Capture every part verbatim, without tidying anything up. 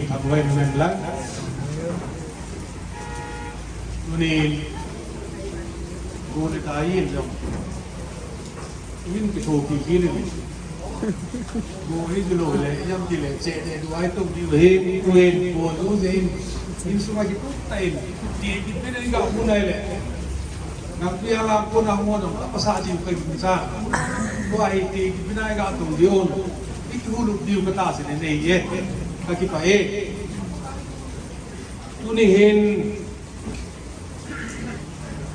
Thamuai men lang. Tunin, gole ta yin jong. Min kithopi kit in. Go hi du lou le, ijemti le, che le, duai tum diu hi, tuin, go du jin. Insung a kitu ta in. Ti kit pen in ga pu nai le. Nang pia la ko na mo dong, ka pasa ji ka kin sa. Ko ai ti ki pina ga tong diu. Iki hulu diu ka ta se ne ne ye. Ka kipah e. Tuni hin,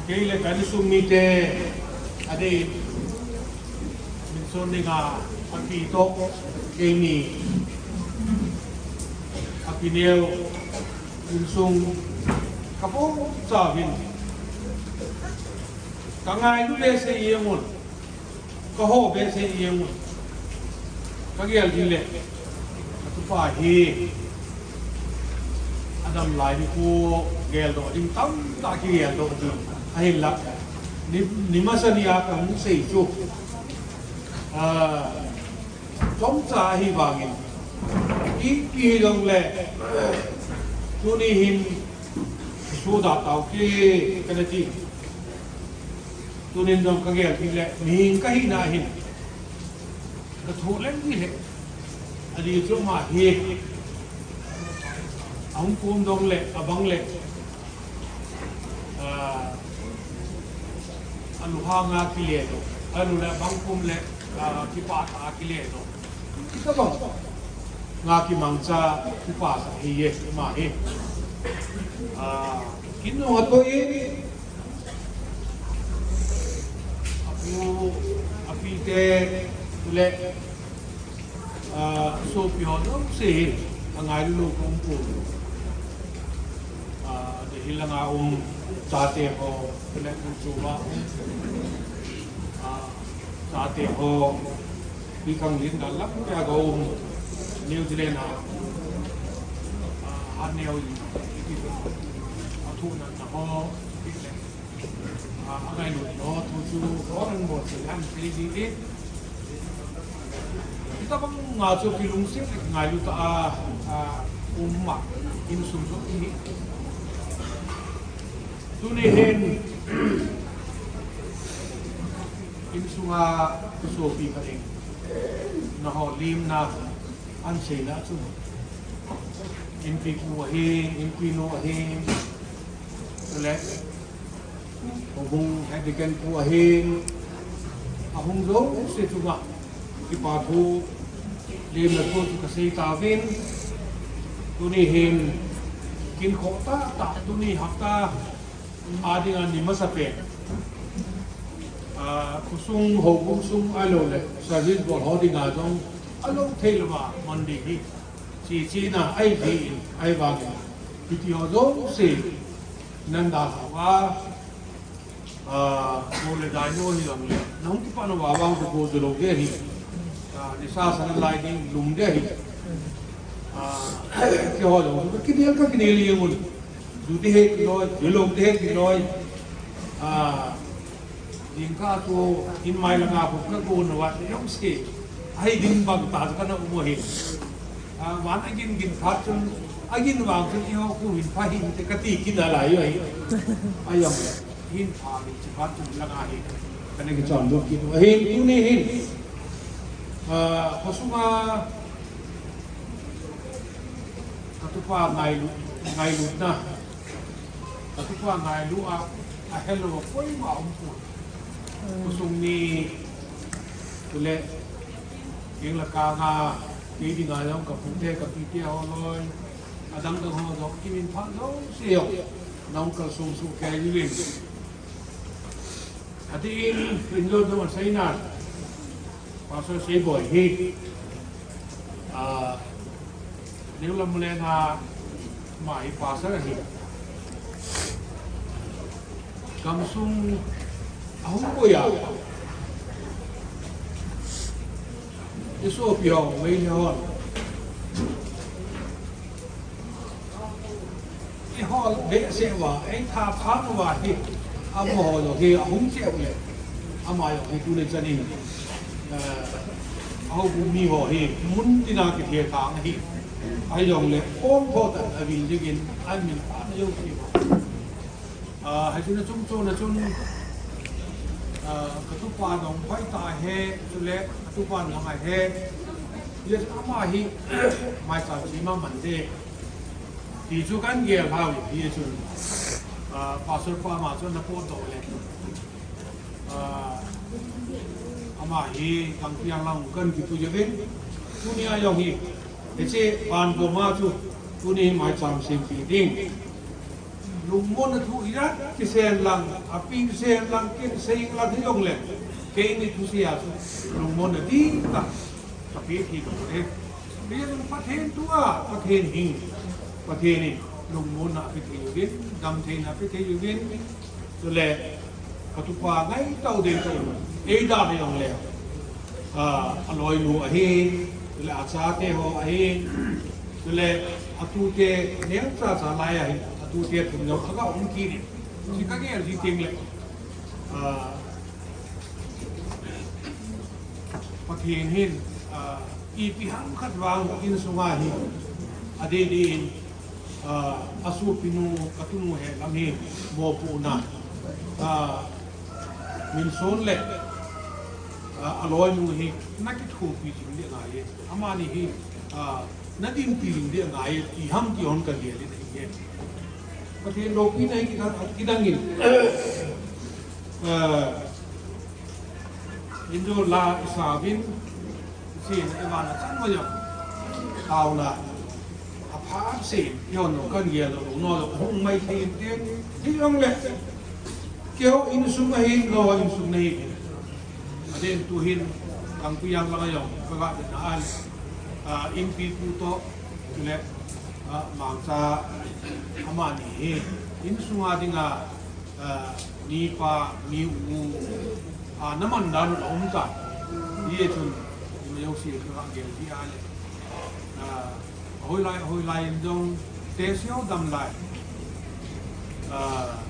kei le ka insung mite, adeh min son dinga, api toh, keini, api neo, insung, ka pom cha hin. Ka ngailu behseh jeng un. Ka ho behseh jeng un. Ka gel ding le. Ka tupa hi. Adam lai nikho geldoh ding tamtah kigeldoh ding. Ahinla. Ni, ni masa nia ka hung sei chu. Ah, Chomcha ahi vangin, ipi hijong le, tuni hin, suda tau ke, kana ti. Tunin jong ka gel ti le, mihing ka hina hin. Ka thu leng ti le. Adih chu ama hi. Ahung kum dong le, abang le. Ah, alu hanga kile doh. Alu le bang kum le, ah, kipah tah a kile doh. Tabang. Nga kimangcha kipah tah hi ye, ima hi. Ah, kin nung ato ye. Apu, api te, le. Ah, sopi ho jouse hin, angailu lou ka um pon. Ah, Delhi langa um, chate ho, le um choma um. Ah, chate ho, hi kang lin da lam ka ga um, New Zealand a. Ah, ha neo in, iti ho. Athu na na ho, iti le. Ah, angailu ho, thu chu, ho nang bol chu, an sei ding e. Hitabang nga chu kilungset le ngailu tah a, a, um a, insung chu hi. Tuni hin, insunga sopi ka ding. Nangho limna, an seina chu. Inpi pu ahin, inpi nu ahin. Chule, Houbung Head Deacon pu ahin, ahung jouse chunga, kipa thu, lemna thu chu kasei tauvin, tuni hin, kin khoh tahtah, tuni hapta, a dinga ni masapen. Ah, khosung, houbung sung ahilou le, service bol ho dinga jong, alou thei louva, Monday hi. Chi chi na, ahi jeh in, ahivangin, hiti ho jouse, nan dalhah uva, ah, go le dai neo hi jong le, nahung kipat nauva vang chu go jou lou ding ahi. Ah, nisa sa nalai ding lum ding ahi. Ah, keiho jong, kinel ka kinel jeng un. Ju ding ahi ti loi, ju lou ding ahi ti loi. Ah, Jingkah chu in mai langa khu ka gon uva jong se. Ahi ding bang tah chu kana um u ahi. Ah, van agin gin phat chun, agin vang chun eiho khu hin pha hinte kati kit nalai u ahi. Ajong hin pha ni chi phat chun langa hi. Kana kichon doh kit u ahi tuni hin. Ah, khosunga katupa ngailu, ngailutna. Katupa ngailu a, ahelou a koima umpon. Khosung mi, tule, eng le kang a, kei dinga jong kapute, kapite ho loi, adang dang ho jong, kimin phat jouse jong, nahung kalsong soh kei uvin. Adeh in, injo dong aseina, Pastor Seiboi hi, ah, New Lamlen a ama hi pastor ahi. Gamsung ahung koi a. Isopi ho, Meitei hon. Ihol behseh uva, eitha phat uva hi, amaho jong hi ahung cheh u le, ama jong hi tuni chan in, eh, ahoubung mi ho hi, mun tina kithethang ahi. Ahijongle, pom tho tah a vil dingin, amin pha na jong ki ba. Ah, hijeh chun achung chon a chun, ah, ka tupa dong hoi tah ahi, chule ka tupa dong ahi. Hijeh chun ama hi, maicham sem a man de. Ti chu kan gel hao hi, hijeh chun, ah, Pastor pa ama chu ana potdoh le. Ah, ama hi Kangpokpi lang kan kipu jovin. Tuni a jong hi, hiche ban koma chu, tuni hi maicham sempi ding. Lungmonna thu ijat kisei lang, api kisei lang, kin sei lang hijongle, keini thusei a chu lungmonna ding tah ka pe thei lou e. Hijeh chun Pathen thu a, Pathen hing, Pathen in lungmonna ape thei uvin, damtheina ape thei uvin, chule ka tupa ngai tao ding tah in, ei dan a jongle, ah, aloinu ahin, chule achate ho ahin, chule atute neocha cha lai ahin, atute thum jong aga um kit in. Hiche ka gel ji teng le, ah, Pathen hin, ah, ipi ham khat vang insunga hi, adeh deh in, ah, asopinu, katunu he lam hi mopohna, ah, Minson le, ah, aloinu hi na kithopi jing ding angai e. Amani hi, ah, na dinpi jing ding angai e, ti ham ti hon ka gel in ahi e. Pathen loupina hi kidang, kidang in. Ah, Injo la isa vin, sin evan a chang ma jong. Taona, aphat sin, yon no kan gel lo, no lo, hung mai thei in tin, hijongle. Keiho insung ahin, lo insung nahi. Adeh in tuhin, Kangpokpi lang a jong, ka ga den a an, ah, inpipu toh, le, ah, mangcha, amani hi, insunga dinga, ah, mipa, mi u, ah, na man dan u aum tan. Hijeh chun, ima jouse ka gel ji a le. Ah, ahoilai, ahoilai in jong, tehse ho dam lai. Ah,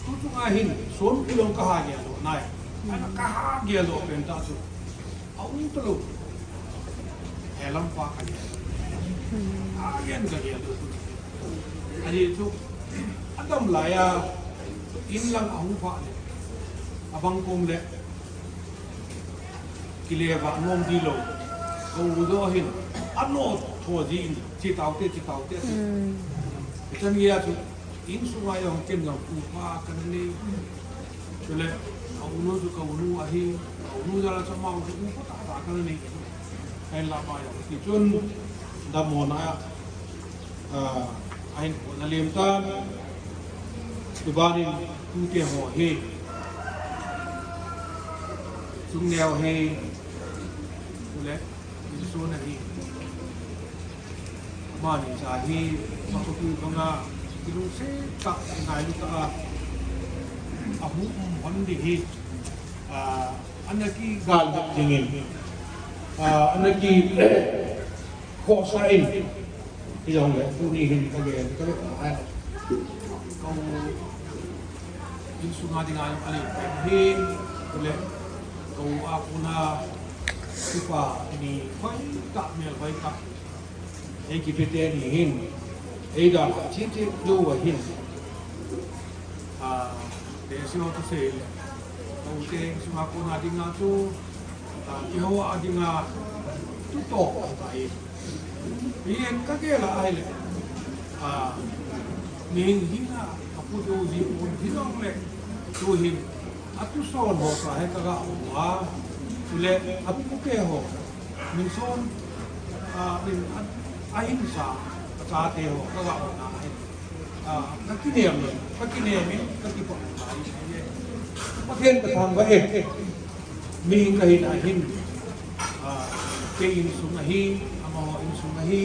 tuchung a hin, sonpi jong ka ha gel doh nai. Ana ka ha gel doh pen tah chu. Aum talou. Helam pa ka gel. Agen ka gel doh. Ajeh chu, adam lai a, in lang ahung pha le. Abang kom le. Kile va nom di lou. Ka u doh hin. Ano tho ji in. Chi tau te, chi tau te. Hmm. Chan gei a chu. Insunga jong ken jong upa kana nei. Chule, ka unu chu ka unu ahi, ka unu jal a chu ama chu upa tah tah kana nei. Kahin lah pai jong. Tichun, dammo na, ah, ahin kona lem tan. Tuban in tute ho hi. Chungneo hi. Chule, Minson ahi. Amani cha hi, Pakai thu banga, kilungset tah, ngailut tah a, ahu um hon ding hi, ah, ana kigal ding in, ah, ana ki, khohsah in, hijongle, tuni hin ka gel, ka gel, ai. Ka u, insunga dinga, ale, hin, le, ka u a kona, tupa, ni, hoitah, mel hoitah. Ei kipe teni hin, ei dalha cheh cheh lou ahin. Ah, tehse ho thusei le. Ka u te insunga kona dinga chu, ah, keiho a dinga tutoh ahitai. Hijeh in ka gel a ahile. Ah, mihem hina, apu tu ji pon hijongle. Tuhin, atuson ho sa he ka ga u a. Chule, apu te ho. Minson, ah, min, ah, ahinsa, achate ho, ka ga u na ahi. Ah, ka kinem le, ka kinem in, ka kipa u na ahi. Pathen ka thangvah e. Mihem ka hina hin, ah, kei insung ahi, amaho insung ahi,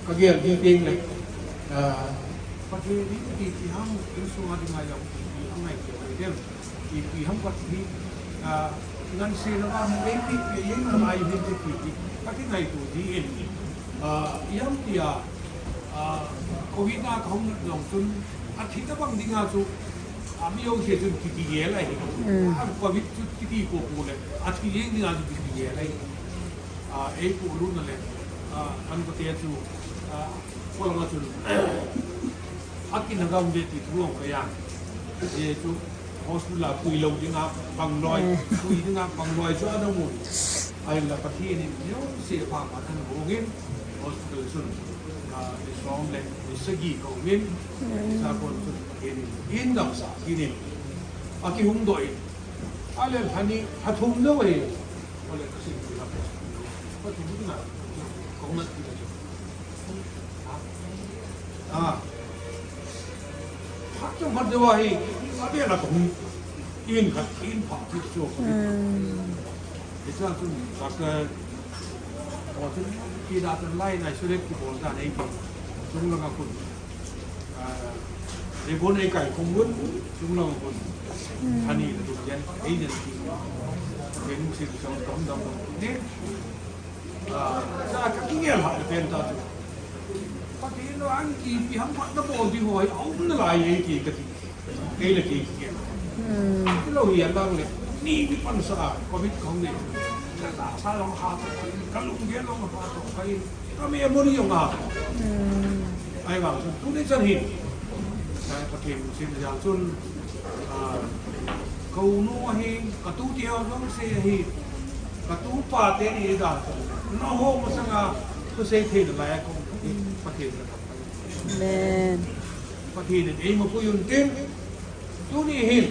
ka gel ding teng le, ah, Pathen hi ipi ham insunga dinga jong ipi ham ngai keu ahi dem. Ipi ham khat hi, ah, ngansena vang hi eipi pi, ei nalai hin te pi pi, ka kingaito ding in. Ah, ijemtia, ah, covid a ka hung nat jong chun, athi tabang dinga chu, ah, mi jouse chun kiti gel ahi. Mm. Ah, covid chu kiti popo le, athi jeng dinga chu kiti gel ahi. Ah, ei pu lu na le, ah, kan ko te chu, Kolanga chun, akin agam ve ti thu long kaya. Ye chu hospital a pui lou dinga pangloi, pui dinga pangloi chu adamun. Ahinla Pathen in neocha pha pha tah in ahung in, hospital chun, ah, ni som le ni sagi kaum in, sa kon chun Pathen in eidamsah in, akihung doh in. Ahile lha ni, lha thum jou ahi. Ahile kasei chu la, lha thum na, kahung na ti la chu. Ah. Phat chomkhat jou ahi, avel a kahung in khat in phat chu chu. Hmm. Hichea chun doctor, oh, chun kida tan lai nai sulet kibol ta nei ti. Chunglanga khun. Ah, Rebon ei kai khum un, chunglanga khun. Hmm. Ani la tu jen, ei jen ti. Jen si chong tom dam ni. Ah, sa ka kingel ha le pen ta chu. Pathen in an kipi ham phat nabol ding ho hi aum nalai e ti kati. Kei le kei kingel. Hmm. Tilou hi alang le. Ni mi pansa a, covid kahung nei. Ka tahsa jong ha to, ka lunggel jong ha to, ka in, ka memory jong ha to. Hmm. Ahivang chun, tuni chan hin. Ka Pathen lungset na jal chun, ah, ka u nu ahi, ka tu te ho jouse ahi, ka tupa teni dan chun, nangho masanga thusei thei nalai a ka um hi, Pathen ka thangvah. Amen. Pathen in eima pui un tin, tuni hin,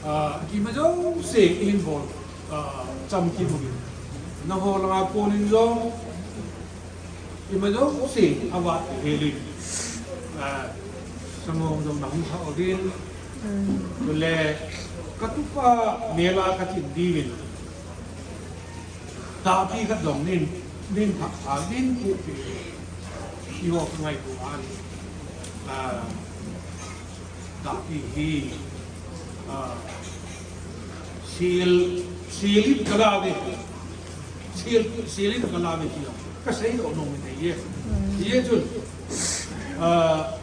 ah, ima jouse in bol, ah, cham kibang in. Nangho langa kon in jong, ima jouse, avat hel in, ah, sangoh jong nahung kha uvin. Mm. Chule, ka tupa mel a ka chin diuvin. Tahpi khat jong nin, nin pha, pha, nin pu pi. Iho ka ngaito a, ah, tahpi hi, ah, sil, sil in ka la ve. Sil, sil in ka la ve ti jong. Ka sei doh nom in ahi e. Ahi e chun. Ah,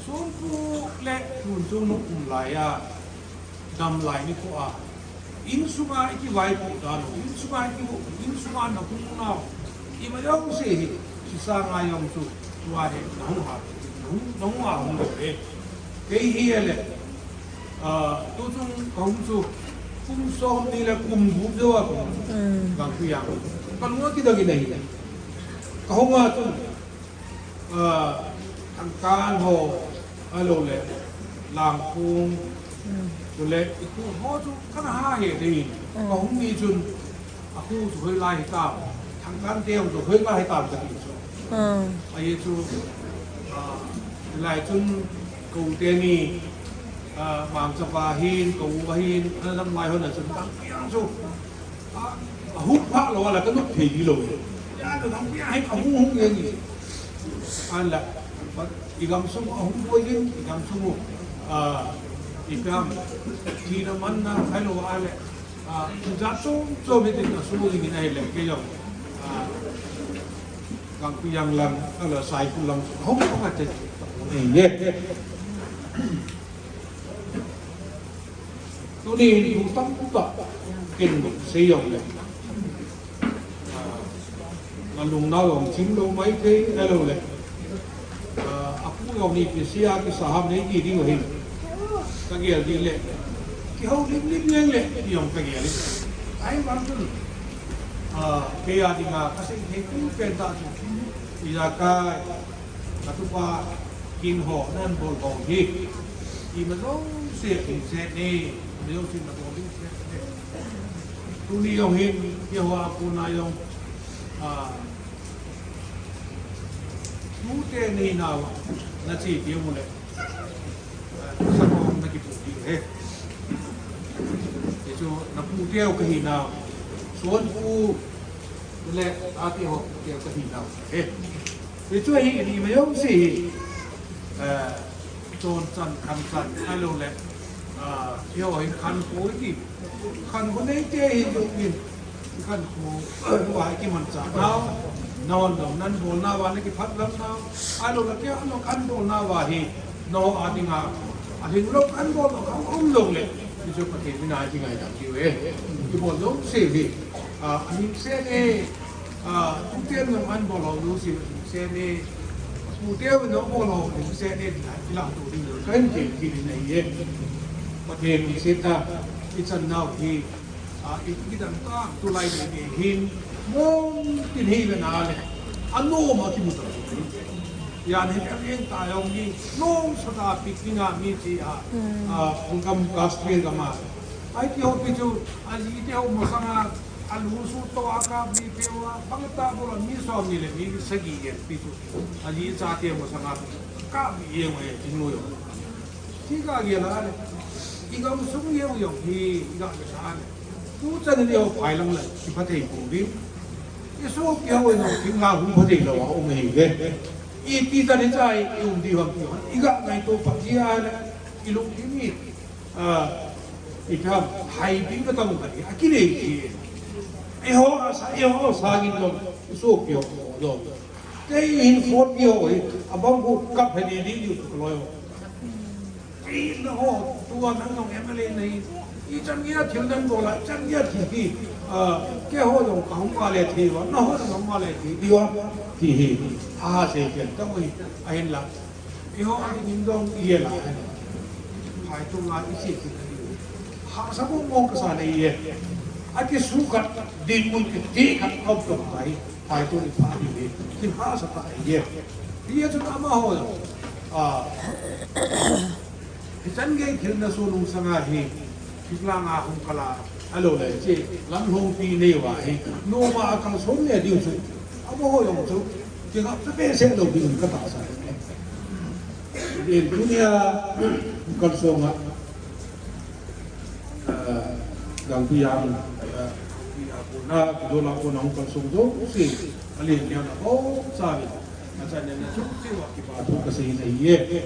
Sonpu le Chunchung nu um lai a, dam lai nikho a, insunga i kivaipoh dan u, insunga i kihou, insunga na hung nau, ima jouse hi, sisanga jong chu, tua hi, na hung ha, na hung, na hung ha hung lou e. Kei hi le, ah, tuchung ka hung chu, kum somni le kum gup jou a ka hung chu. Mm. Gangpijang. Ka lung a kidang in ahi le. Ka hung a chun, ah, Thangkan ho, ahilou le, Langphung, mm, chule, i khu ho chu kana ha he ding. Mm. Ka hung ni chun, a khu chu hoilai hitam, Thangkan te ho chu hoilai hitam ka ti chu. Mm. Ahi chu, ah, lai chun, kou teni, ah, Mangchapa hin, kou ahin, ana dam lai ho na chun, Gangpijang chu, A, ahung pha lou a la ka nop thei di lou. Ya, ka dang pia hai ka hung hung nge ni. An la, but i gamsung ahung boi din, i gamsung u, ah, i kam, thina manna, ahilou a le, ah, jat chom chom hi tin a sung ding in ahile, kei jong, ah, Gangpijang lang, ahilou Saikul lang, ahung pha te. Ye. Tuni thu tamtah ken sei jong le, ah, ka lungnau jong chim lou maithei, ahilou le, ah, a pu jong ni kisei a kisa ham nei ti ding u hin ka gel ding le, kihoulim lim jeng le ti jong ka gel in. Ahivang chun, ah, kei a dinga ka sei thei pen tah chu, ijakai, ka tupa kin ho, nan bol ho hi, ima jouse hin se ne, ima jouse na bol ding se ne. Tuni jong hin, keiho a kona jong, ah, tute nei nau, na che diu le, ah, sa ko na kipu diu he. Hichu na pu teu ka hi nau, Sonpu le, ate ho pu teu ka hi nau he. Hichu hi, ima jouse hi, eh, chon chan, khan chan, ahilou le, ah, keiho hin khankho i ti. Khankho nei te hi jong in, khankho, eh, va i kimanchah nau, nahon jong nan bolna va na kiphatlam nau, ahilou le keiho jong kan bolna va hi, nangho a dinga, alhinglou kan bol lou, kan um lou le, hichu Pathen mina i ngaidam diu e. Kibol jouse hi, Ah, ahing seh ne, ah, tuten nong an bol ho nu si ahing seh ne, tuten nong bol ho ahing seh ne, ila tu ding lo, kan ke ki ni nei ye. Pathen ni se ta, i chan nau hi, ah, i ki dan ta, tu lai ni ni hin, mong tin hi le na le, ano ma ki mu ta. Yan hi ka eng ta yong ni, nong sa ta pik ni nga mi si a, ah, pung kam kas pil ka ma. Ai ti ho pi chu, a ji ti ho mo sa nga, A lu su to a kap ni pe wa, bang ta bol a mi som ni le mi sagi yen pi chu. A li cha te mo sanga kap ni yen we tin lo yo. Ti ka ge la le. I gam sung ye yo hi, i ga le sa le. Tu chan ni yo phai lang le, ti pha thei ko bi. I su ke ho no, ti nga hu pha thei lo wa, o me hi le. I ti ta ni cha i, i um di wa ki wa. I ga ngai to pa ti a le. I lu ti ni. Ah, i tham, hai pin ka tong ka ni, a ki nei ki. I ho a sa, i ho sa ngin lo, i su pio lo. Kei hin phot pio, i, a bang ku kap he ni ni yu su ka lo yo. I na ho, tu a nang nong M L A nei, i chan ngia thil nang do la, chan ngia thi ki, ah, ke ho yong ka hong ma le thi wa, na ho yong ma le thi, di wa, thi hi, a se ken, ka mo hi, a hin la. Eiho a ding in dong i e la. Phai tung a i si ti. Ha sa bu mong ka sa nei e. A ki su khat din mun ki ti khat kop to pai. Phai tung i pha di ni. Ki ha sa ta i e. Ti e chun ama ho. A. Hi chan gei thil na su nung sanga hi. Ki la nga hung ka la. A lo le chi. Lam hung pi nei wa hi. Nu ma a kang som ne diu chu. Ama ho yong chu. Ki nga pe pe se lo bi ka ta sa. Len tunia, kalsong a, ah, Gangpijang, ah, Gangpijang kona, Kidola kona kalsong jouse, alen nia na bou, sabi, na chan na chu, chu, kipa thu kasei na ye.